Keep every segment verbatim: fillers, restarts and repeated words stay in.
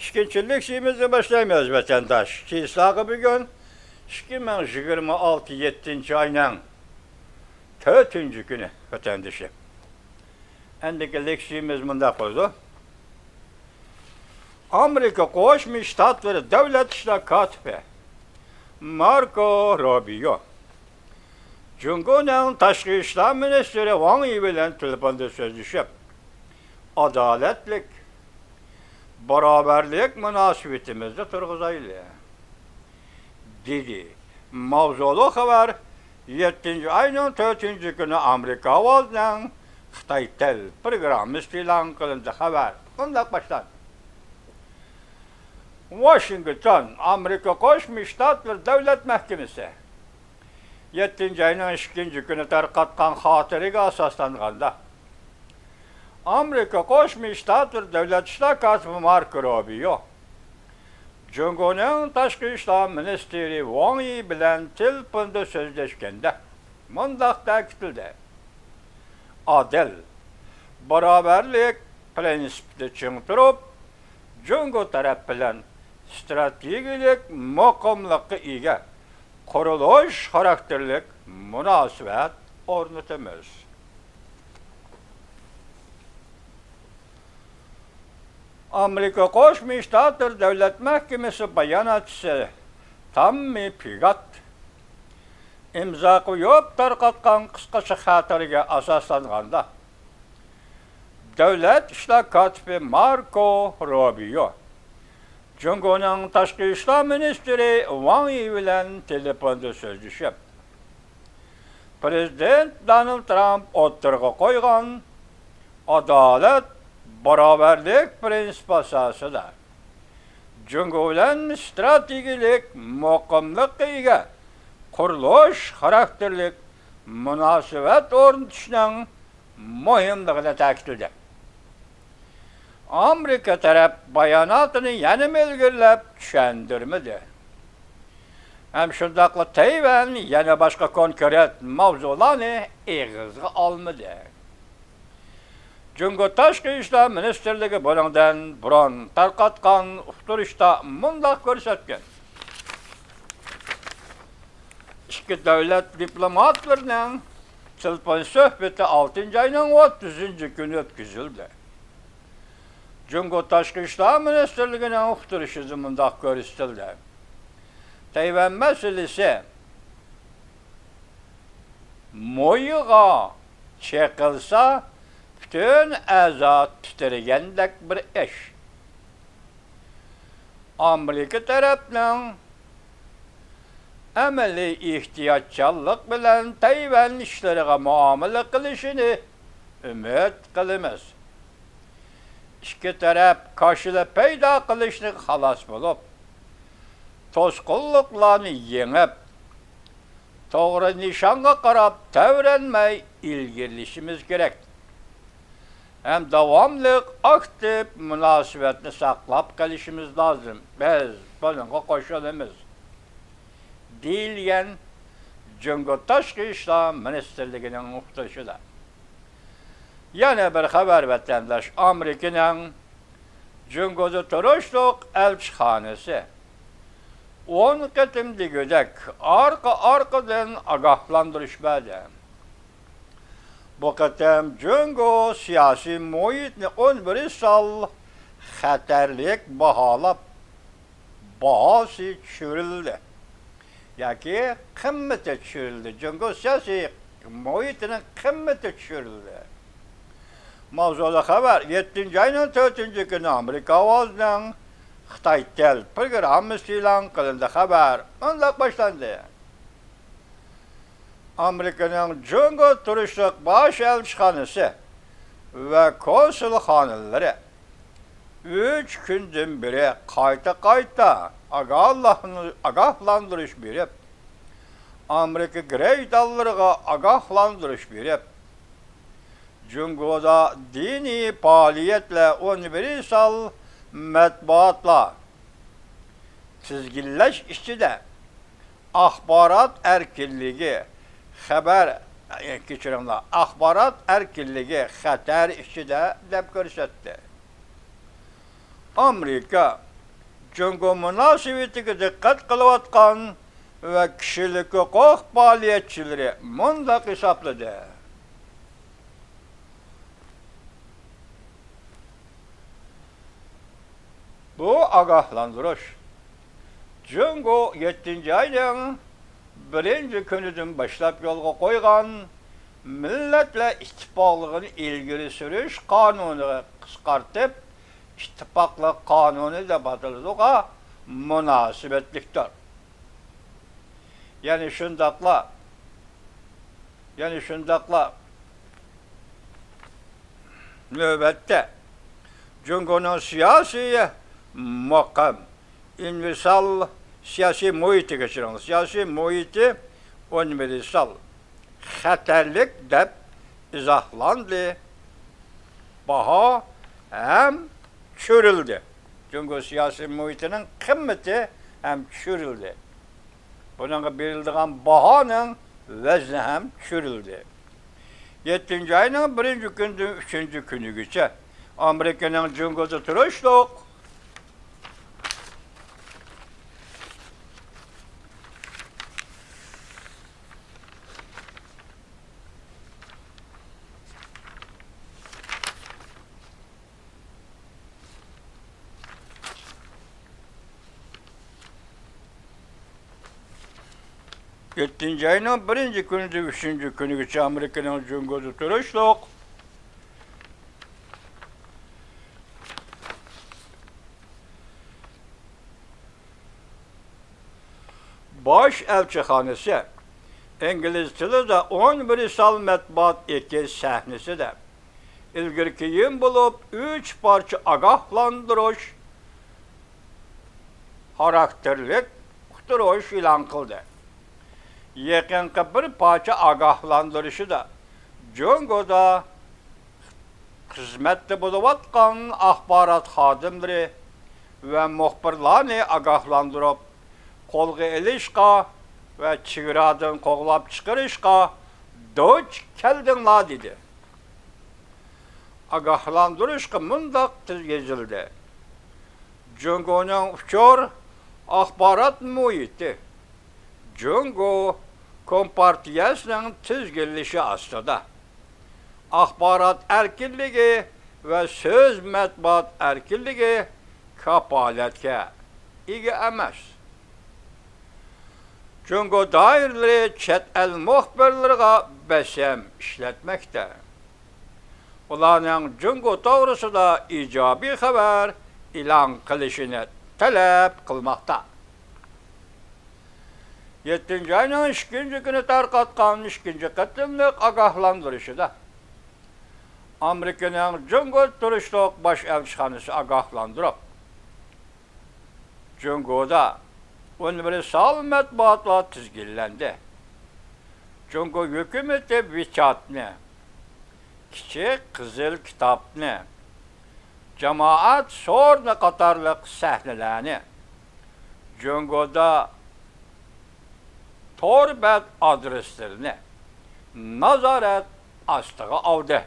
ئىككىنچى لېكسىيىمىزنى باشلايمىز، ۋەتەنداش. چىسلاغا بۈگۈن ئىككى مىڭ يىگىرمە ئالتە يەتتىنچى ئاينىڭ تۆتىنچى كۈنى، ۋەتەندىشىم. ئەندىكى لېكسىيىمىز مۇنداق بولىدۇ. ئامېرىكا قوشما شتاتلىرى دۆلەت ئىشلار كاتىپى ماركو روبىيو جۇڭگونىڭ تاشقى ئىشلار مىنىستىرى ۋاڭ يى بىلەن تېلېفوندا سۆزلىشىپ، ئادالەتلىك، باراۋەرلىك مۇناسىۋىتىمىزنى تۇرغۇزايلى، دېدى. ماۋزۇلۇق خەۋەر يەتتىنچى ئاينىڭ تۆتىنچى كۈنى ئامېرىكا ئاۋازىنىڭ خىتاي تىل پروگراممىسىدا ئېلان قىلىندى. خەۋەر مۇنداق باشلاندى. ۋاشىنگتون، ئامېرىكا قوشما شتاتلىرى دۆلەت مەھكىمىسى يەتتىنچى ئاينىڭ ئىككىنچى كۈنى تارقاتقان خاتىرىگە ئاساسلانغاندا، ئامېرىكا قوشما شتاتلىرى دۆلەت ئىشلار كاتىپى ماركو روبىيو جۇڭگونىڭ تاشقى ئىشلار مىنىستىرى ۋاڭ يى بىلەن تېلېفوندا سۆزلەشكەندە مۇنداق تەكىتلىدى: ئادىل، باراۋەرلىك پىرىنسىپىدا چىڭ تۇرۇپ، جۇڭگو تەرەپ بىلەن ئىستراتېگىيەلىك مۇقىملىققا ئىگە قۇرۇلۇش خاراكتېرلىك مۇناسىۋەت ئورنىتىمىز. ئامېرىكا قوشما شتاتلىرى دۆلەت مەھكىمىسى باياناتچىسى تاممى پىگات ئىمزا قويۇپ تارقاتقان قىسقىچە خاتىرىگە ئاساسلانغاندا، دۆلەت ئىشلار كاتىپى ماركو روبىيو جۇڭگونىڭ تاشقى ئىشلار مىنىستىرى ۋاڭ يى بىلەن تېلېفوندا سۆزلىشىپ، پىرېزىدېنت دونالد ترامپ ئوتتۇرىغا قويغان ئادالەت، باراۋەرلىك پىرىنسىپى ئاساسىدا جۇڭگو بىلەن ئىستراتېگىيەلىك مۇقىملىققا ئىگە قۇرۇلۇش خاراكتېرلىك مۇناسىۋەت ئورنىتىشنىڭ مۇھىملىقىنى تەكىتلىدى. ئامېرىكا تەرەپ باياناتىنى يەنىمۇ ئىلگىرىلەپ چۈشەندۈرمىدى ھەم شۇنداقلا تەيۋەن يەنە باشقا كونكرېت ماۋزۇلارنى ئېغىزغا ئالمىدى. جۇڭگو تاشقى ئىشلار مىنىستىرلىكى بۇنىڭدىن بۇرۇن تارقاتقان ئۇقتۇرۇشتا مۇنداق كۆرسەتكەن: ئىككى دۆلەت دىپلوماتلىرىنىڭ تېلېفون سۆھبىتى ئالتىنچى ئاينىڭ ئوتتۇزىنچى كۈنى ئۆتكۈزۈلدى. جۇڭگو تاشقى ئىشلار مىنىستىرلىكىنىڭ ئۇقتۇرۇشىدا مۇنداق كۆرسىتىلدى: تەيۋەن مەسىلىسى مويىغا چېقىلسا، پۈتۈن ئەزا تىترىگەندەك بىر ئىش. ئامېرىكا تەرەپنىڭ ئەمەلىي ئېھتىياتچانلىق بىلەن تەيۋەن ئىشلىرىغا مۇئامىلە قىلىشىنى ئۈمىد قىلىمىز. ئىككى تەرەپ كاشىلا پەيدا قىلىشتىن خالاس بولۇپ، توسقۇنلۇقلارنى يېڭىپ، توغرا نىشانغا قاراپ تەۋرەنمەي ئىلگىرىلىشىمىز كېرەك ھەم داۋاملىق ئاكتىپ مۇناسىۋەتنى ساقلاپ قېلىشىمىز لازىم. بىز بۇنىڭغا قوشۇلىمىز، دېيىلگەن جۇڭگو تاشقى ئىشلار مىنىستىرلىكىنىڭ ئۇقتۇرۇشىدا. يەنە بىر خەۋەر، ۋەتەنداش، ئامېرىكىنىڭ جۇڭگودا تۇرۇشلۇق ئەلچىخانىسى ئون قېتىم دېگۈدەك ئارقا-ئارقىدىن ئاگاھلاندۇرۇش بەردى. بۇ قېتىم جۇڭگو سىياسىي مۇھىتنى ئۇنىۋېرسال خەتەرلىك باھالاپ، باھاسى چۈشۈرۈلدى ياكى قىممىتى چۈشۈرۈلدى. جۇڭگو سىياسىي مۇھىتىنىڭ قىممىتى چۈشۈرۈلدى. ماۋزۇلۇق خەۋەر يەتتىنچى ئاينىڭ تۆتىنچى كۈنى ئامېرىكا ئاۋازىنىڭ خىتاي تىل پروگراممىسى ئېلان قىلىندى. خەۋەر مۇنداق باشلاندى: ئامېرىكىنىڭ جۇڭگو تۇرۇشلۇق باش ئەلچىخانىسى ۋە كونسۇلخانىلىرى ئۈچ كۈندىن بېرى قايتا-قايتا ئاگاھلاندۇرۇش بېرىپ، ئامېرىكا گرېيداللىرىغا ئاگاھلاندۇرۇش بېرىپ، جۇڭگودا دىنىي پائالىيەتلەر، ئۇنىۋېرسال مەتبۇئاتلار، تىزگىنلەش ئىچىدە ئاخبارات ئەركىنلىكى، خەۋەر، كەچۈرۈڭلار، ئاخبارات ئەركىنلىكى خەتەر ئىچىدە، دەپ كۆرسەتتى. ئامېرىكا جۇڭگو مۇناسىۋىتىگە دىققەت قىلىۋاتقان ۋە كىشىلىك ھوقۇق پائالىيەتچىلىرى مۇنداق ھېسابلىدى. بۇ ئاگاھلاندۇرۇش جۇڭگو يەتتىنچى ئاينىڭ بىرىنچى كۈنىدىن باشلاپ يولغا قويغان مىللەتلەر ئىتتىپاقلىقىنى ئىلگىرى سۈرۈش قانۇنىغا، قىسقارتىپ، ئىتتىپاقلىق قانۇنى دەپ ئاتىلىدىغا مۇناسىۋەتلىكتۇر. يەنە شۇنداقلا، يەنە شۇنداقلا، نۆۋەتتە، جۇڭگونىڭ سىياسىي مۇقىم، ئۇنىۋېرسال سىياسىي مۇھىتى، كەچۈرۈڭ، سىياسىي مۇھىتى ئۇنىۋېرسال خەتەرلىك دەپ ئىزاھلاندى. باھا ھەم چۈشۈرۈلدى. جۇڭگو سىياسىي مۇھىتىنىڭ قىممىتى ھەم چۈشۈرۈلدى. بۇنىڭغا بېرىلىدىغان باھانىڭ ۋەزنى ھەم چۈشۈرۈلدى. يەتتىنچى ئاينىڭ بىرىنچى كۈنىدىن ئۈچىنچى كۈنىگىچە ئامېرىكىنىڭ جۇڭگودا تۇرۇشلۇق يەتتىنچى ئاينىڭ بىرىنچى كۈنىدىن ئۈچىنچى كۈنىگىچە ئامېرىكىنىڭ جۇڭگودا تۇرۇشلۇق باش ئەلچىخانىسى ئىنگلىز تىلىدا ئۇنىۋېرسال مەتبۇئات ئېكى سەھنىسىدە ئىلگىرى كېيىن بولۇپ ئۈچ پارچە ئاگاھلاندۇرۇش خاراكتېرلىك ئۇقتۇرۇش ئېلان قىلدى. يېقىنقى بىر پارچە ئاگاھلاندۇرۇشىدا جۇڭگودا خىزمەتتە بولۇۋاتقان ئاخبارات خادىملىرى ۋە مۇخبىرلارنى ئاگاھلاندۇرۇپ، قولغا ئېلىشقا ۋە چېگرادىن قوغلاپ چىقىرىشقا دۇچ كەلدىڭلار، دېدى. ئاگاھلاندۇرۇشقا مۇنداق يېزىلدى: جۇڭگونىڭ ئۇچۇر ئاخبارات مۇھىتى جۇڭگو كومپارتىيەسىنىڭ تىزگىنلىشى ئاستىدا. ئاخبارات ئەركىنلىكى ۋە سۆز مەتبۇئات ئەركىنلىكى كاپالەتكە ئىگە ئەمەس. جۇڭگو دائىرىلىرى چەت ئەل مۇخبىرلىرىغا بېسىم ئىشلەتمەكتە. ئۇلارنىڭ جۇڭگو توغرىسىدا ئىجابىي خەۋەر ئېلان قىلىشىنى تەلەپ قىلماقتا. يەتتىنچى ئاينىڭ ئىككىنچى كۈنى تارقاتقان ئىككىنچى قېتىملىق ئاگاھلاندۇرۇشىدا، ئامېرىكىنىڭ جۇڭگودا تۇرۇشلۇق باش ئەلچىخانىسى ئاگاھلاندۇرۇپ، جۇڭگودا ئۇنىۋېرسال مەتبۇئاتلار تىزگىنلەندى. جۇڭگو ھۆكۈمىتى ۋىچاتنى، كىچىك قىزىل كىتابنى، جامائەت سورۇنى قاتارلىق سەھنىلەرنى، جۇڭگودا تور بەت ئادرېسلىرىنى نازارەت ئاستىغا ئالدى.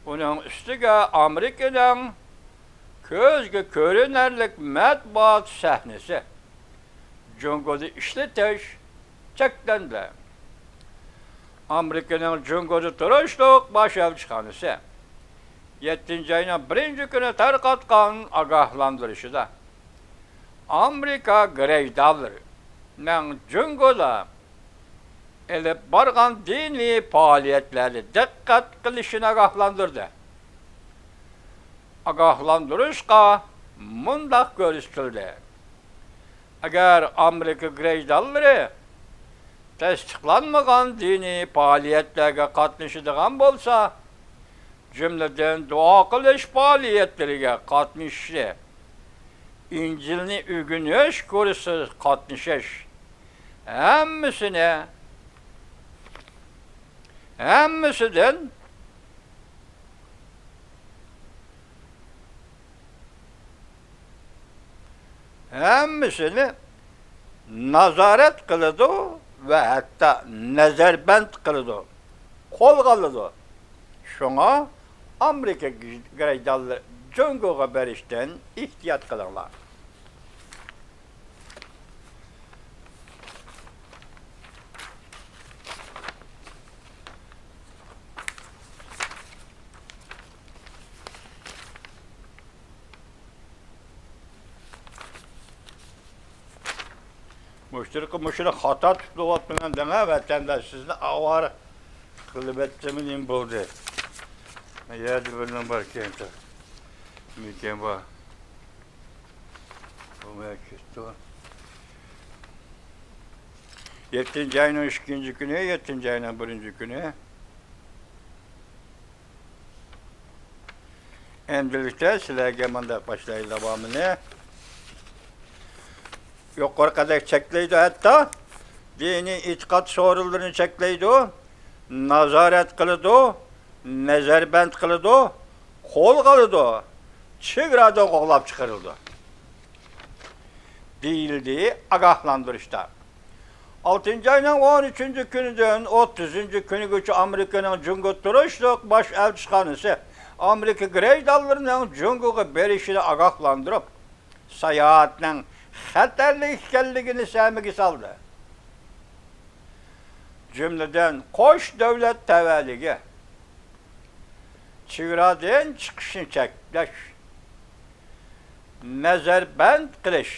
ئۇنىڭ ئۈستىگە ئامېرىكىنىڭ كۆزگە كۆرۈنەرلىك مەتبۇئات سەھنىسى جۇڭگودا ئىشلىتىش چەكلەندى. ئامېرىكىنىڭ جۇڭگودا تۇرۇشلۇق باش ئەلچىخانىسى يەتتىنچى ئاينىڭ بىرىنچى كۈنى تارقاتقان ئاگاھلاندۇرۇشىدا، ئامېرىكا گرەيدانلىرىنىڭ جۇڭگودا ئېلىپ بارغان دىنىي پائالىيەتلەرنى دىققەت قىلىشىنى ئاگاھلاندۇردى. ئاگاھلاندۇرۇشقا مۇنداق كۆرسىتىلدى: ئەگەر ئامېرىكا گرەيدانلىرى تەستىقلانمىغان دىنىي پائالىيەتلەرگە قاتنىشىدىغان بولسا، جۈملىدىن دۇئا قىلىش پائالىيەتلىرىگە قاتنىشىشى، ئىنجىلنى ئۆگىنىش كۇرسىغا قاتنىشىش، ھەممىسىنى، ھەممىسىدىن، ھەممىسىنى نازارەت قىلىدۇ ۋە ھەتتا نەزەربەند قىلىدۇ، قولغا ئالىدۇ. شۇڭا ئامېرىكا گرەيدانلىرى جۇڭگوغا بېرىشتىن ئېھتىيات قىلىڭلار. مۇشتەرىكى مۇشۇنى خاتا تۇتۇۋاتىمەن دەڭە، ۋەتەنداش، سىزنى ئاۋارە قىلىۋەتتىمۇ نېمە بولدى؟ يەردە بىرنىڭ باركەن، مىكەن بار. بۇ مەن كەتتى. يەتتىنچى ئاينىڭ ئىككىنچى كۈنى، يەتتىنچى ئاينىڭ بىرىنچى كۈنى. ئەمدىلىكتە سىلەرگە مۇنداق باشلايلى داۋامىنى. يۇقىرىقىدەك چەكلەيدۇ، ھەتتا دىنىي ئېتىقاد سورۇنلىرىنى چەكلەيدۇ، نازارەت قىلىدۇ، نەزەربەند قىلىدۇ، قولغا ئالىدۇ، چېگرادىن قوغلاپ چىقىرىدۇ، دېيىلدى ئاگاھلاندۇرۇشتا. ئالتىنچى ئاينىڭ ئون ئۈچىنچى كۈنىدىن ئوتتۇزىنچى كۈنىگىچە ئامېرىكىنىڭ جۇڭگو تۇرۇشلۇق باش ئەلچىخانىسى ئامېرىكا گرەيدانلىرىنىڭ جۇڭگوغا بېرىشىنى ئاگاھلاندۇرۇپ، ساياھەتنىڭ خەتەرلىك ئىكەنلىكىنى سەمىگە سالدى. جۈملىدىن، قوش دۆلەت تەۋەلىكى، چېگرادىن چىقىشنى چەكلەش، نەزەربەند قىلىش،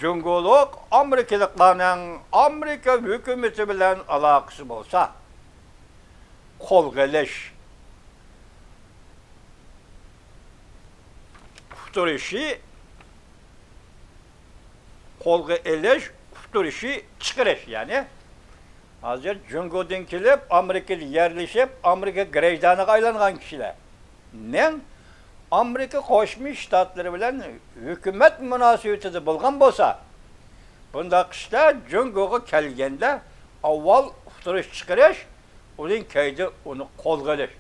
جۇڭگولۇق ئامېرىكىلىقلارنىڭ ئامېرىكا ھۆكۈمىتى بىلەن ئالاقىسى بولسا، قولغا ئېلىش، ئۇقتۇرۇشى، قولغا ئېلىش، ئۇقتۇرۇشى، چىقىرىش، يەنى ھازىر جۇڭگودىن كېلىپ، ئامېرىكىدا يەرلىشىپ، ئامېرىكا گرەيدانىغا ئايلانغان كىشىلەرنىڭ ئامېرىكا قوشما شتاتلىرى بىلەن ھۆكۈمەت مۇناسىۋىتىدە بولغان بولسا، بۇنداق كىشىلەر جۇڭگوغا كەلگەندە ئاۋۋال ئۇقتۇرۇش چىقىرىش، ئۇنىڭ كەينىدىن ئۇنى قولغا ئېلىش.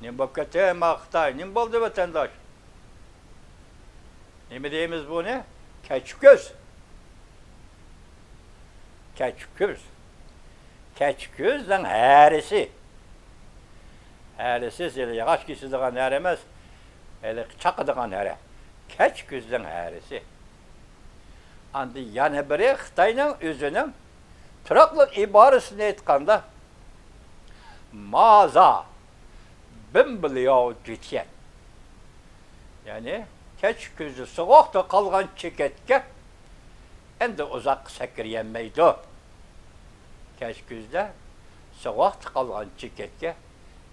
نېمە بولۇپ كەتتى، ما خىتاي؟ نېمە بولدى، ۋەتەنداش؟ نېمە دەيمىز بۇنى؟ كەچكۈز. كەچكۈز. كەچكۈزنىڭ ھەرىسى. ھەرىسى، ھېلى ياغاچ كېسىدىغان ھەرە ئەمەس، ھېلى چاقىدىغان ھەرە. كەچكۈزنىڭ ھەرىسى. ئاندىن يەنە بىرى خىتاينىڭ ئۆزىنىڭ تۇراقلىق ئىبارىسىنى ئېيتقاندا، مازا بىمبلياۋ جۈتيەن. يەنى كەچكۈزدە سوغۇقتا قالغان چېكەتكە ئەمدى ئۇزاققا سەكرىيەلمەيدۇ. كەچكۈزدە سوغۇقتا قالغان چېكەتكە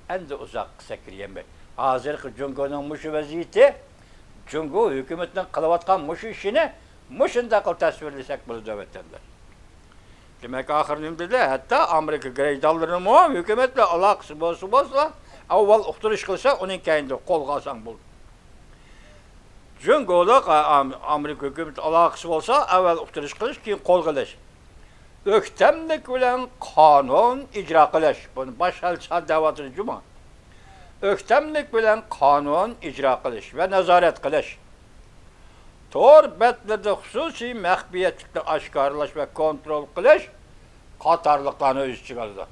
ئەمدى ئۇزاققا سەكرىيەلمەيدۇ. ھازىرقى جۇڭگونىڭ مۇشۇ ۋەزىيىتى، جۇڭگو ھۆكۈمىتىنىڭ قىلىۋاتقان مۇشۇ ئىشىنى مۇشۇنداق قىلىپ تەسۋىرلىسەك بولىدۇ، ۋەتەنداش. دېمەك، ئاخىرى نېمە دېدى؟ ھەتتا ئامېرىكا گرەيدانلىرىمۇ ھۆكۈمەت بىلەن ئالاقىسى بولسا بولسا، ئاۋۋال ئۇقتۇرۇش قىلسا، ئۇنىڭ كەينىدىن قولغا ئالساڭ بولدى. جۇڭگولۇق، ئا-، ئام-، ئامېرىكا ھۆكۈمىتى ئالاقىسى بولسا، ئەۋۋەل ئۇقتۇرۇش قىلىش، كېيىن قولغا ئېلىش. ئۆكتەملىك بىلەن قانۇن ئىجرا قىلىش. بۇنى باش ئەلچىخانا دەۋاتىدۇ جۇمۇ. ئۆكتەملىك بىلەن قانۇن ئىجرا قىلىش ۋە نازارەت قىلىش. تور بەتلىرىدە خۇسۇسىي مەخپىيەتلىكنى ئاشكارىلاش ۋە كونترول قىلىش قاتارلىقلارنى ئۆز ئىچىگە ئالىدۇ.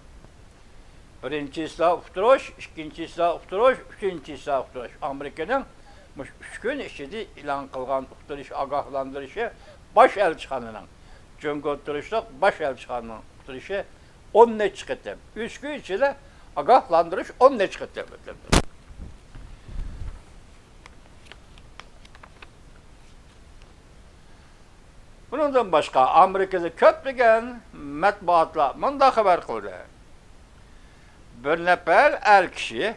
بىرىنچى ئىسلاھ ئۇقتۇرۇش، ئىككىنچى ئىسلاھ ئۇقتۇرۇش، ئۈچىنچى ئىسلاھ ئۇقتۇرۇش. ئامېرىكىنىڭ مۇشۇ ئۈچ كۈن ئىچىدە ئېلان قىلغان ئۇقتۇرۇش ئاگاھلاندۇرۇشى، باش ئەلچىخانىنىڭ، جۇڭگو تۇرۇشلۇق باش ئەلچىخانىنىڭ ئۇقتۇرۇشى ئون نەچچە قېتىم. ئۈچ كۈن ئىچىدە ئاگاھلاندۇرۇش ئون نەچچە قېتىم ئۆتۈلدى. بۇنىڭدىن باشقا، ئامېرىكىدا كۆپلىگەن مەتبۇئاتلار مۇنداق خەۋەر قىلدى: بىر نەپەر ئەر كىشى،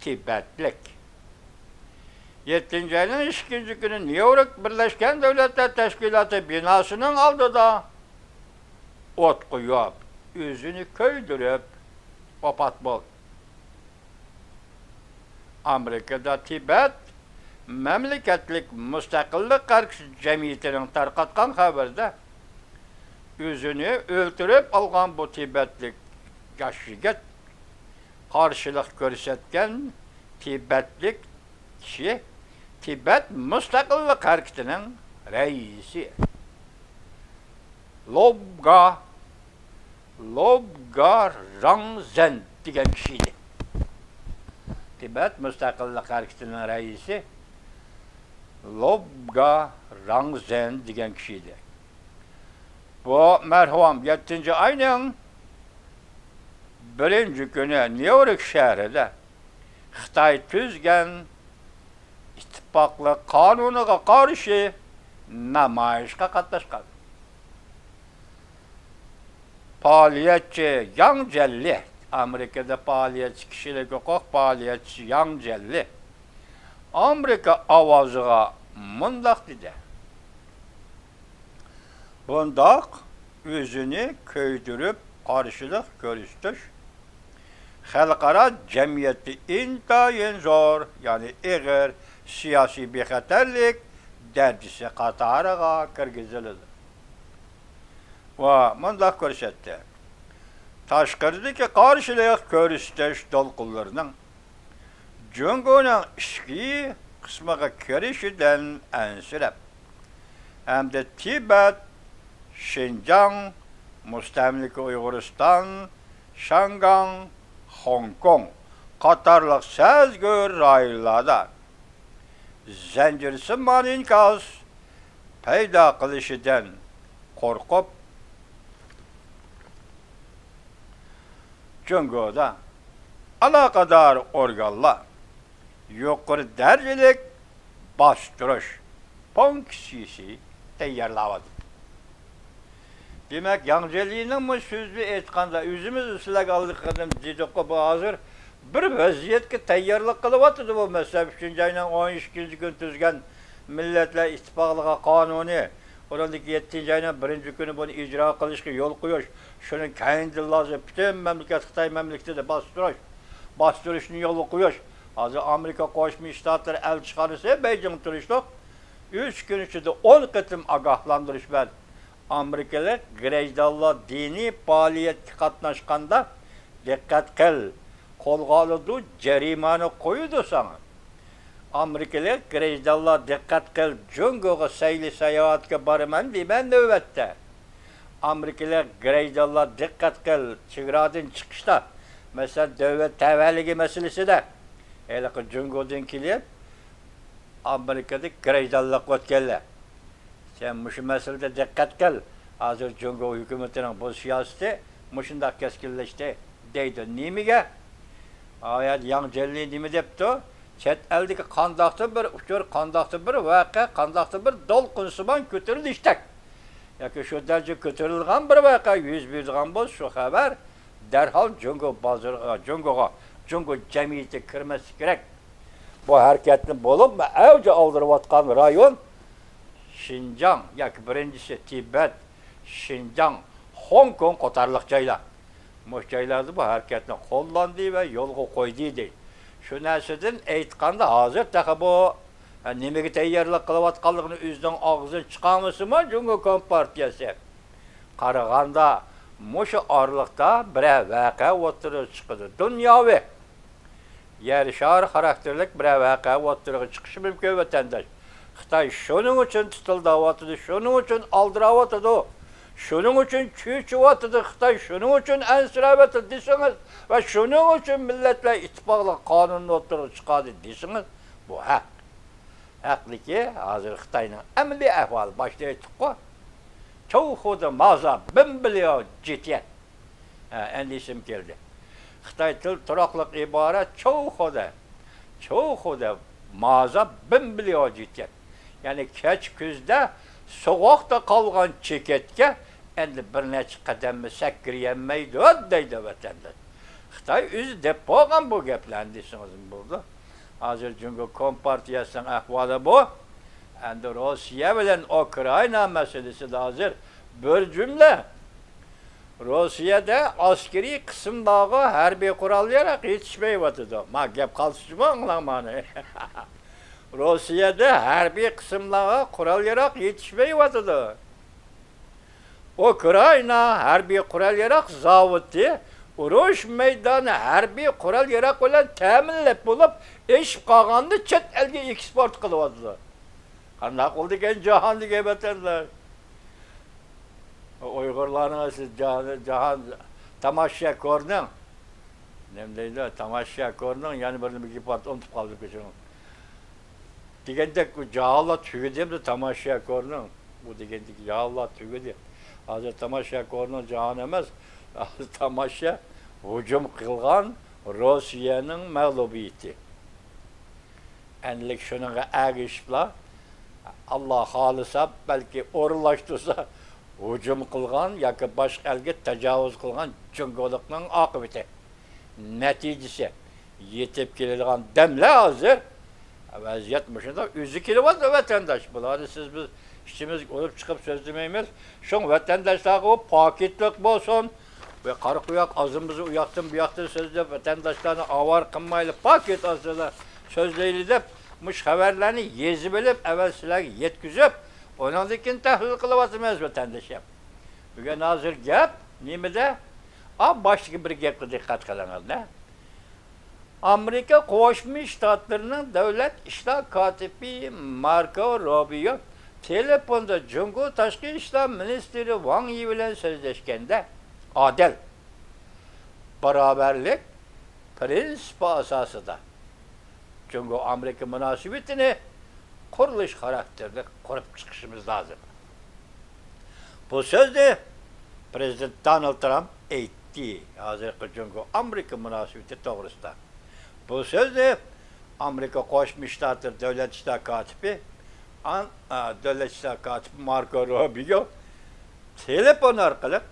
تىبەتلىك، يەتتىنچى ئاينىڭ ئىككىنچى كۈنى نيۇ يورك بىرلەشكەن دۆلەتلەر تەشكىلاتى بىناسىنىڭ ئالدىدا ئوت قويۇپ، ئۆزىنى كۆيدۈرۈپ ۋاپات بولدى. ئامېرىكىدا تىبەت مەملىكەتلىك مۇستەقىللىق ھەرىكىتى جەمئىيىتىنىڭ تارقاتقان خەۋىرىدە، ئۆزىنى ئۆلتۈرۈپ ئالغان بۇ تىبەتلىك ياش يىگىت قارشىلىق كۆرسەتكەن تىبەتلىك كىشى تىبەت مۇستەقىللىق ھەرىكىتىنىڭ رەئىسى لوبگا، لوبگا راڭزەن دېگەن كىشى ئىدى. تىبەت مۇستەقىللىق ھەرىكىتىنىڭ رەئىسى لوبگا راڭزەن دېگەن كىشى ئىدى. بۇ مەرھۇم يەتتىنچى ئاينىڭ بىرىنچى كۈنى نيۇ يورك شەھىرىدە خىتاي تۈزگەن ئىتتىپاقلىق قانۇنىغا قارشى نامايىشقا قاتناشقان. پائالىيەتچى ياڭ جيەنلى، ئامېرىكىدا پائالىيەتچى، كىشىلىك ھوقۇق پائالىيەتچىسى ياڭ جيەنلى ئامېرىكا ئاۋازىغا مۇنداق دېدى: بۇنداق ئۆزىنى كۆيدۈرۈپ قارشىلىق كۆرسىتىش خەلقئارا جەمئىيەتتە ئىنتايىن زور، يەنى ئېغىر سىياسىي بىخەتەرلىك دەرىجىسى قاتارىغا كىرگۈزۈلىدۇ. ۋە مۇنداق كۆرسەتتى: تاشقىرىدىكى قارشىلىق كۆرسىتىش دولقۇنلىرىنىڭ جۇڭگونىڭ ئىچكى قىسمىغا كىرىشىدىن ئەنسىرەپ، ھەمدە تىبەت، شىنجاڭ، مۇستەملىكە ئۇيغۇرىستان، شياڭگاڭ، خوڭكوڭ قاتارلىق سەزگۈر رايونلاردا زەنجىرسىمان ئىنكاس پەيدا قىلىشىدىن قورقۇپ، جۇڭگودا ئالاقىدار ئورگانلار يۇقىرى دەرىجىلىك باستۇرۇش فۇنكسىيىسى تەييارلاۋاتىدۇ. دېمەك، ياڭ جيەنلىنىڭ بۇ سۆزىنى ئېيتقاندا، ئۆزىمىز سىلەرگە ئاللىقاچان دېدۇققۇ، بۇ ھازىر بىر ۋەزىيەتكە تەييارلىق قىلىۋاتىدۇ. بۇ، مەسىلەن، ئۈچىنچى ئاينىڭ ئون ئىككىنچى كۈنى تۈزگەن مىللەتلەر ئىتتىپاقلىقى قانۇنى، ئۇنىڭدىكى يەتتىنچى ئاينىڭ بىرىنچى كۈنى بۇنى ئىجرا قىلىشقا يول قويۇش، شۇنىڭ كەينىدىن لازىم پۈتۈن مەملىكەت خىتاي مەملىكىتىدە باستۇرۇش، باستۇرۇشنى يولغا قويۇش. ھازىر ئامېرىكا قوشما شتاتلىرى ئەلچىخانىسى بېيجىڭدا تۇرۇشلۇق، ئۈچ كۈن ئىچىدە ئون قېتىم ئاگاھلاندۇرۇش بەردى. ئامېرىكىلىق گىرەجدانلار دىنىي پائالىيەتكە قاتناشقاندا دىققەت قىل، قولغا ئالىدۇ، جەرىمانە قويىدۇ ساڭا. ئامېرىكىلىق گىرەجدانلار دىققەت قىل، جۇڭگوغا سەيلە ساياھەتكە بارىمەن دېمە نۆۋەتتە. ئامېرىكىلىق گىرەجدانلار دىققەت قىل، چېگرادىن چىقىشتا، مەسىلەن، دۆلەت تەۋەلىكى مەسىلىسىدە، ھېلىقى جۇڭگودىن كېلىپ، ئامېرىكىدا گىرەجدانلىق ئۆتكەنلەر، سەن مۇشۇ مەسىلىدە دىققەت قىل، ھازىر جۇڭگو ھۆكۈمىتىنىڭ بۇ سىياسىتى مۇشۇنداق كەسكىنلەشتى دەيدۇ. نېمىگە؟ ئايەت ياڭ جيەنلى نېمە دەپتۇ؟ چەت ئەلدىكى قانداقتۇر بىر ئۇچۇر، قانداقتۇر بىر ۋەقە، قانداقتۇر بىر دولقۇنسىمان كۆتۈرۈلۈشتەك ياكى شۇ دەرىجىگە كۆتۈرۈلىدىغان بىر ۋەقە يۈز بېرىدىغان بولسا، شۇ خەۋەر دەرھال جۇڭگو بازىرىغا، جۇڭگوغا، جۇڭگو جەمئىيىتىگە كىرمەسلىكى كېرەك. بۇ ھەرىكەتنى بولۇپمۇ ئەۋج ئالدۇرۇۋاتقان رايون شىنجاڭ ياكى بىرىنچىسى تىبەت، شىنجاڭ، خوڭكوڭ قاتارلىق جايلار. مۇشۇ جايلاردا بۇ ھەرىكەتنى قوللاندى ۋە يولغا قويدى دەيدۇ. شۇ نەرسىدىن ئېيتقاندا، ھازىر تېخى بۇ، ھە، نېمىگە تەييارلىق قىلىۋاتقانلىقىنى ئۆزىنىڭ ئاغزىدىن چىقارمىسىمۇ، جۇڭگو كومپارتىيەسى. قارىغاندا، مۇشۇ ئارىلىقتا بىرەر ۋەقە ئوتتۇرىغا چىقىدۇ. دۇنياۋى، يەر شارى خاراكتېرلىك بىرەر ۋەقە ئوتتۇرىغا چىقىشى مۇمكىن، ۋەتەنداش. خىتاي شۇنىڭ ئۈچۈن تىتىلداۋاتىدۇ، شۇنىڭ ئۈچۈن ئالدىراۋاتىدۇ، شۇنىڭ ئۈچۈن چۆچۈۋاتىدۇ. خىتاي شۇنىڭ ئۈچۈن ئەنسىرەۋاتىدۇ دېسىڭىز ۋە شۇنىڭ ئۈچۈن مىللەتلەر ئىتتىپاقلىقى قانۇنىنى ئوتتۇرىغا چىقاردى دېسىڭىز، بۇ ھەق. ھەقلىكى، ھازىر خىتاينىڭ ئەمەلىي ئەھۋالى، باشتا ئېيتتۇققۇ، چوۋخۇدا مازا بىن بىلياۋ جىتيەن. ھە، ئەمدى ئېسىمگە كەلدى. خىتاي تىل تۇراقلىق ئىبارە چوۋخۇدا. چوۋخۇدا مازا بىن بىلياۋ جىتيەن. يەنى كەچ كۈزدە سوغۇقتا قالغان چېكەتكە ئەمدى بىر نەچچە قەدەممۇ سەكرىيەلمەيدۇ دەيدۇ ۋەتەنداش. خىتاي ئۆزى دەپ بولغان بۇ گەپلەرنى دېسىڭىزمۇ بولىدۇ. ھازىر جۇڭگو كومپارتىيەسىنىڭ ئەھۋالى بۇ. ئەمدى روسىيە بىلەن ئۇكرائىنا مەسىلىسىدە ھازىر بىر جۈملە روسىيەدە ئەسكىرىي قىسىملارغا ھەربىي قورال-ياراغ يېتىشمەيۋاتىدۇ. ما گەپ قالسىچۇمۇ ئاڭلاڭ مانا. روسىيەدە ھەربىي قىسىملارغا قورال-ياراغ يېتىشمەيۋاتىدۇ. ئۇكرائىنا ھەربىي قورال-ياراغ زاۋۇتى، ئۇرۇش مەيدانى ھەربىي قورال-ياراغ بىلەن تەمىنلەپ بولۇپ، ئېشىپ قالغاندا چەت ئەلگە ئېكسپورت قىلىۋاتىدۇ. قانداق بولىدىكەن جاھان دېگەن ۋەتەنلەر؟ ئۇيغۇرلارنىڭ ئەسلى جاھان، جاھان تاماشاكورنىڭ، نېمە دەيدۇ، تاماشاكورنىڭ يەنە بىر نېمە گېپى بار، ئۇنتۇپ قالدىم، كەچۈرۈڭ. دېگەندەك، ئۇ جاھانلار تۈگىدى ئەمدى تاماشاكورنىڭ. ئۇ دېگەندىكى جاھانلار تۈگىدى. ھازىر تاماشاكورنىڭ جاھانى ئەمەس، ھازىر تاماشا ھۇجۇم قىلغان روسىيەنىڭ مەغلۇبىيىتى. ئەنلىك شۇنىڭغا ئەگىشىپلا، ئاللا خالىسا، بەلكى ئورۇنلاشتۇرسا، ھۇجۇم قىلغان ياكى باشقا ئەلگە تاجاۋۇز قىلغان جۇڭگولۇقنىڭ ئاقىۋىتى، نەتىجىسى، يېتىپ كېلىدىغان دەملەر ھازىر. ۋەزىيەت مۇشۇنداق، ئۆزى كېلىۋاتىدۇ، ۋەتەنداش. بۇلارنى سىز، بىز ئىچىمىزگە ئۇرۇپ چىقىپ سۆزلىمەيمىز. شۇڭا ۋەتەنداشلارغا بۇ پاكىتلىق بولسۇن. ۋە قارا قۇياق ئازىمىزنى ئۇياقتىن بۇياقتىن سۆزلەپ، ۋەتەنداشلارنى ئاۋارە قىلمايلى، پاكىت ئاستىدا سۆزلەيلى دەپ، مۇشۇ خەۋەرلەرنى يېزىۋېلىپ، ئەۋەل سىلەرگە يەتكۈزۈپ، ئۇنىڭدىن كېيىن تەھلىل قىلىۋاتىمىز، ۋەتەندىشىم. بۈگۈن ھازىر گەپ نېمىدە؟ ئا، باشتىكى بىر گەپكە دىققەت قىلىڭىز، نە؟ ئامېرىكا قوشما شتاتلىرىنىڭ دۆلەت ئىشلار كاتىپى ماركو روبىيو تېلېفوندا جۇڭگو تاشقى ئىشلار مىنىستىرى ۋاڭ يى بىلەن سۆزلەشكەندە، ئادىل، باراۋەرلىك پىرىنسىپى ئاساسىدا جۇڭگو ئامېرىكا مۇناسىۋىتىنى قۇرۇلۇش خاراكتېرلىك قۇرۇپ چىقىشىمىز لازىم. بۇ سۆزنى پىرېزىدېنت دونالد ترامپ ئېيتتى، ھازىرقى جۇڭگو ئامېرىكا مۇناسىۋىتى توغرىسىدا. بۇ سۆزنى ئامېرىكا قوشما شتاتلىرى دۆلەت ئىشلار كاتىپى، ئان-، ئا، دۆلەت ئىشلار كاتىپى ماركو روبىيو تېلېفون ئارقىلىق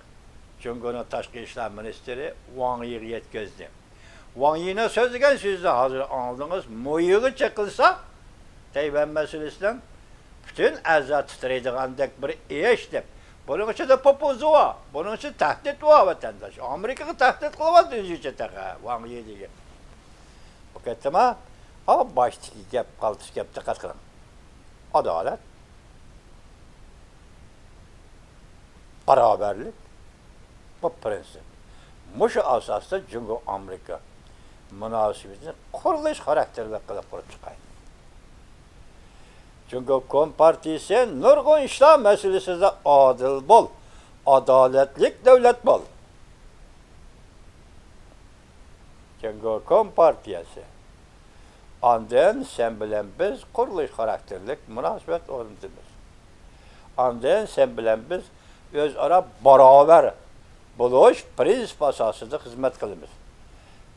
جۇڭگونىڭ تاشقى ئىشلار مىنىستىرى ۋاڭ يىغا يەتكۈزدى. ۋاڭ يىنىڭ سۆزلىگەن سۆزىنى ھازىر ئاڭلىدىڭىز. مو يىغا چېقىلسا، تەيۋەن مەسىلىسىنىڭ پۈتۈن ئەزا تىترەيدىغاندەك بىر ئىش دەپ. بۇنىڭ ئىچىدە پوپۇزى بار، بۇنىڭ ئىچىدە تەھدىت بار، ۋەتەنداش. ئامېرىكىغا تەھدىت قىلىۋاتىدۇ ئۆزىچە تېخى ۋاڭ يى دېگەن. بۇ قېتىم، ھا، باشتىكى گەپ، قالتىس گەپ، دىققەت قىلىڭ. ئادالەت، باراۋەرلىك، بۇ پىرىنسىپ. مۇشۇ ئاساستا جۇڭگو ئامېرىكا مۇناسىۋىتىنى قۇرۇلۇش خاراكتېرلىك قىلىپ قۇرۇپ چىقايلى. جۇڭگو كومپارتىيىسى نۇرغۇن ئىشلار مەسىلىسىدە ئادىل بول، ئادالەتلىك دۆلەت بول. جۇڭگو كومپارتىيەسى. ئاندىن سەن بىلەن بىز قۇرۇلۇش خاراكتېرلىك مۇناسىۋەت ئورنىتىمىز. ئاندىن سەن بىلەن بىز ئۆزئارا باراۋەر بولۇش پىرىنسىپى ئاساسىدا خىزمەت قىلىمىز.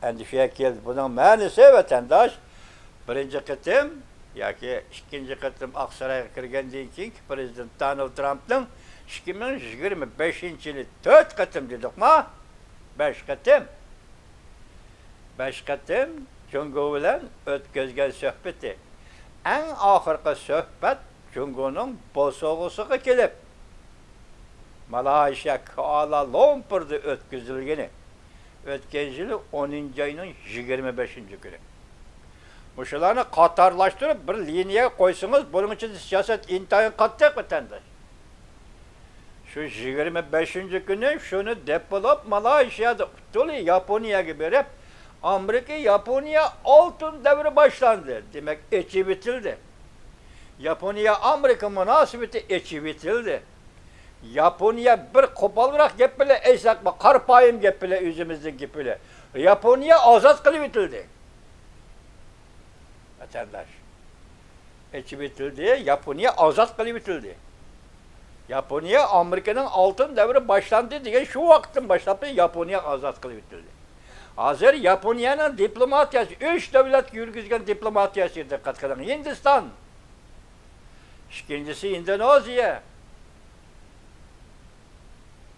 ئەندى شۇ يەرگە كەلدى. بۇنىڭ مەنىسى، ۋەتەنداش، بىرىنچى قېتىم ياكى ئىككىنچى قېتىم ئاقسارايغا كىرگەندىن كېيىنكى پىرېزىدېنت دونالد ترامپنىڭ ئىككى مىڭ يىگىرمە بەشىنچى يىلى تۆت قېتىم دېدۇقما؟ بەش قېتىم. بەش قېتىم جۇڭگو بىلەن ئۆتكۈزگەن سۆھبىتى. ئەڭ ئاخىرقى سۆھبەت جۇڭگونىڭ بوسۇغىسىغا كېلىپ، مالايشىيا كۇئالا لۇمپۇردا ئۆتكۈزۈلگىنى. ئۆتكەن يىلى ئونىنچى ئاينىڭ يىگىرمە بەشىنچى كۈنى. مۇشۇلارنى قاتارلاشتۇرۇپ بىر لىنىيەگە قويسىڭىز، بۇنىڭ ئىچىدە سىياسەت ئىنتايىن قاتتىق، ۋەتەنداش. شۇ يىگىرمە بەشىنچى كۈنى شۇنى دەپ بولۇپ، مالايشىيادا ئۇتتۇلى ياپونىيەگە بېرىپ، ئامېرىكا ياپونىيە ئالتۇن دەۋرى باشلاندى. دېمەك، ئېچىۋېتىلدى. ياپونىيە ئامېرىكا مۇناسىۋىتى ئېچىۋېتىلدى. ياپونىيە بىر قوپالراق گەپ بىلەن ئېيتساقمۇ، قارىپايىم گەپ بىلەن، ئۆزىمىزنىڭ گېپى بىلەن، ياپونىيە ئازاد قىلىۋېتىلدى. ۋەتەنداش. ئېچىۋېتىلدى، ياپونىيە ئازاد قىلىۋېتىلدى. ياپونىيە ئامېرىكىنىڭ ئالتۇن دەۋرى باشلاندى دېگەن شۇ ۋاقىتتىن باشلاپ ياپونىيە ئازاد قىلىۋېتىلدى. ھازىر ياپونىيەنىڭ دىپلوماتىيەسى، ئۈچ دۆلەتكە يۈرگۈزگەن دىپلوماتىيەسىگە دىققەت قىلىڭ. ھىندىستان، ئىككىنچىسى ئىندونېزىيە،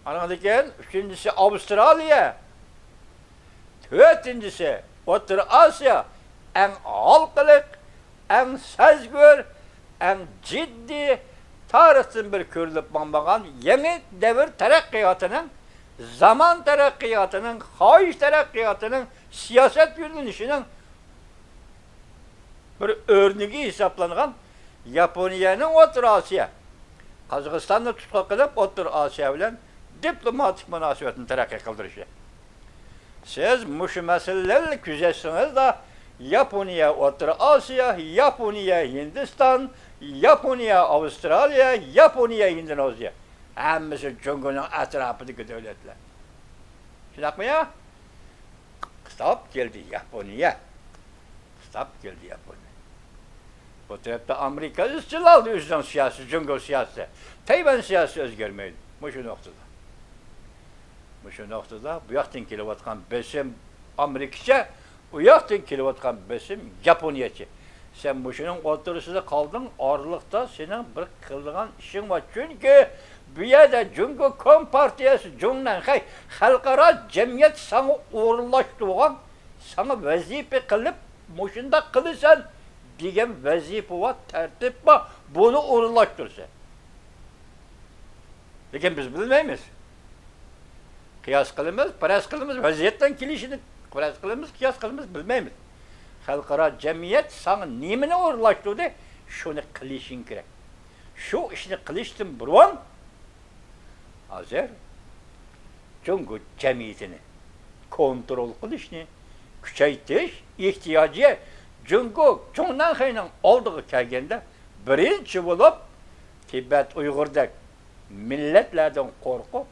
ئانىڭدىن كېيىن ئۈچىنچىسى ئاۋسترالىيە، تۆتىنچىسى ئوتتۇرا ئاسىيا. ئەڭ ھالقىلىق، ئەڭ سەزگۈر، ئەڭ جىددىي، تارىختىن بېرى كۆرۈلۈپ بولمىغان يېڭى دەۋر تەرەققىياتىنىڭ، زامان تەرەققىياتىنىڭ، خاھىش تەرەققىياتىنىڭ، سىياسەت يۆنىلىشىنىڭ بىر ئۆرنىكى ھېسابلانغان ياپونىيەنىڭ ئوتتۇرا ئاسىيا، قازاقىستاننى تۇتقا قىلىپ، ئوتتۇرا ئاسىيا بىلەن دىپلوماتىك مۇناسىۋەتنى تەرەققىي قىلدۇرۇشى. سىز مۇشۇ مەسىلىلەرنى كۆزەتسىڭىزلا، ياپونىيە ئوتتۇرا ئاسىيا، ياپونىيە ھىندىستان، ياپونىيە ئاۋسترالىيە، ياپونىيە ئىندونېزىيە، ھەممىسى جۇڭگونىڭ ئەتراپىدىكى دۆلەتلەر. شۇنداقمۇ يا؟ قىستاپ كەلدى ياپونىيە. قىستاپ كەلدى ياپونىيە. بۇ تەرەپتە ئامېرىكا ئىزچىل ھالدا ئۆزىنىڭ سىياسىتى، جۇڭگو سىياسىتى، تەيۋەن سىياسىتى ئۆزگەرمەيدۇ. مۇشۇ نۇقتىدا. مۇشۇ نۇقتىدا بۇ ياقتىن كېلىۋاتقان بېسىم ئامېرىكىچە، ئۇ ياقتىن كېلىۋاتقان بېسىم ياپونىيەچە. سەن مۇشۇنىڭ ئوتتۇرىسىدا قالدىڭ، ئارىلىقتا سېنىڭ بىر قىلىدىغان ئىشىڭ بار. چۈنكى بۇ يەردە جۇڭگو كومپارتىيەسى، جۇڭنەنخەي، خەلقئارا جەمئىيەت ساڭا ئورۇنلاشتۇرغان، ساڭا ۋەزىپە قىلىپ، مۇشۇنداق قىلىسەن دېگەن ۋەزىپە بار، تەرتىپ بار، بۇنى ئورۇنلاشتۇرىسەن. لېكىن بىز بىلمەيمىز. قىياس قىلىمىز، پەرەز قىلىمىز، ۋەزىيەتنىڭ كېلىشىنى پەرەز قىلىمىز، قىياس قىلىمىز، بىلمەيمىز. خەلقئارا جەمئىيەت ساڭا نېمىنى ئورۇنلاشتۇردى، شۇنى قىلىشىڭ كېرەك. شۇ ئىشنى قىلىشتىن بۇرۇن ھازىر جۇڭگو جەمئىيىتىنى كونترول قىلىشنى كۈچەيتىش ئېھتىياجى. جۇڭگو جۇڭنەنخەينىڭ ئالدىغا كەلگەندە، بىرىنچى بولۇپ تىبەت ئۇيغۇردەك مىللەتلەردىن قورقۇپ،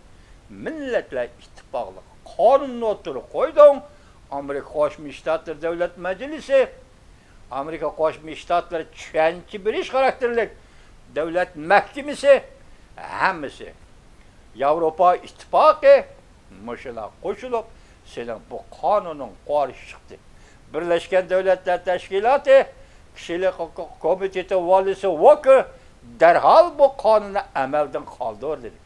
مىللەتلەر ئىتتىپاقلىق قانۇنىنى ئوتتۇرىغا قويدۇڭ. ئامېرىكا قوشما شتاتلىرى دۆلەت مەجلىسى، ئامېرىكا قوشما شتاتلىرى چۈشەنچە بېرىش خاراكتېرلىك دۆلەت مەھكىمىسى، ھەممىسى، ياۋروپا ئىتتىپاقى، مۇشۇلار قوشۇلۇپ، سېنىڭ بۇ قانۇنۇڭغا قارشى چىقتى. بىرلەشكەن دۆلەتلەر تەشكىلاتى كىشىلىك ھوقۇق كومىتېتى ۋالىسى ۋوكېر دەرھال بۇ قانۇننى ئەمەلدىن قالدۇر دېدى.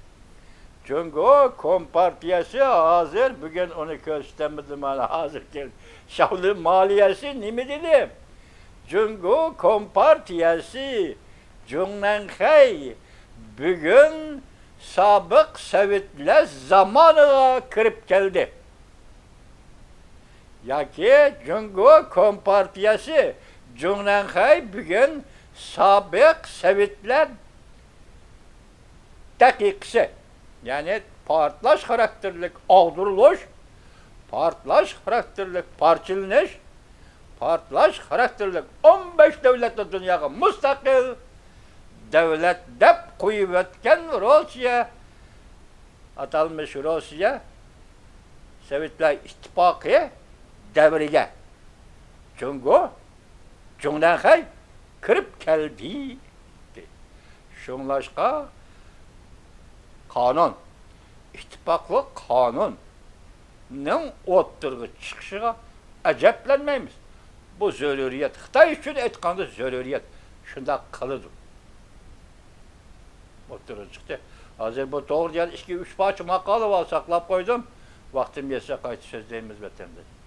جۇڭگو كومپارتىيەسى ھازىر، بۈگۈن ئۇنى كۆرسىتەلمىدىم، مانا ھازىر كەلدى. شاۋلى مالىيەسى نېمە دېدى؟ جۇڭگو كومپارتىيەسى، جۇڭنەنخەي، بۈگۈن سابىق سوۋېتلەر زامانىغا كىرىپ كەلدى. ياكى جۇڭگو كومپارتىيەسى، جۇڭنەنخەي، بۈگۈن سابىق سوۋېتلەر دەقىقىسى، يەنى پارتلاش خاراكتېرلىك ئاغدۇرۇلۇش، پارتلاش خاراكتېرلىك پارچىلىنىش، پارتلاش خاراكتېرلىك ئون بەش دۆلەتنى دۇنياغا مۇستەقىل دۆلەت دەپ قويۇۋەتكەن روسىيە، ئاتالمىش روسىيە، سوۋېتلار ئىتتىپاقى دەۋرىگە جۇڭگو، جۇڭنەنخەي كىرىپ كەلدى. شۇڭلاشقا قانۇن، ئىتتىپاقلىق قانۇننىڭ ئوتتۇرىغا چىقىشىغا ئەجەبلەنمەيمىز. بۇ زۆرۈرىيەت، خىتاي ئۈچۈن ئېيتقاندا زۆرۈرىيەت شۇنداق قىلىدۇ. ئوتتۇرىغا چىقتى. ھازىر بۇ توغرا دېگەن ئىككى، ئۈچ پارچە ماقالە بار، ساقلاپ قويدۇم. ۋاقتىم يەتسە قايتا سۆزلەيمىز ۋەتەنداش.